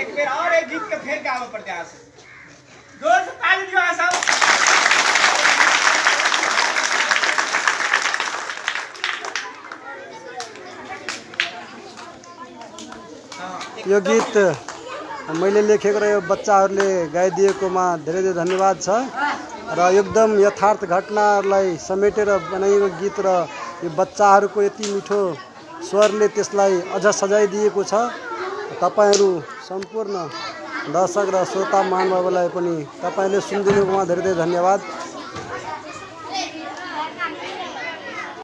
एक फिर और एक गीत के फिर गावे प्रयास जोर से ताली दियो आसा यो गीत मैले लेखेको र यो बच्चाहरूले गाइदिएकोमा धेरै धेरै धन्यवाद छ र एकदम यथार्थ घटनाहरूलाई समेटेर बनाइएको गीत र यो बच्चाहरूको यति मिठो स्वरले त्यसलाई अझ सजाइदिएको छ। तपाईहरु सम्पूर्ण दर्शक र श्रोता महानुभावलाई पनि तपाईले सुनिदिनुकोमा धेरै धेरै धन्यवाद।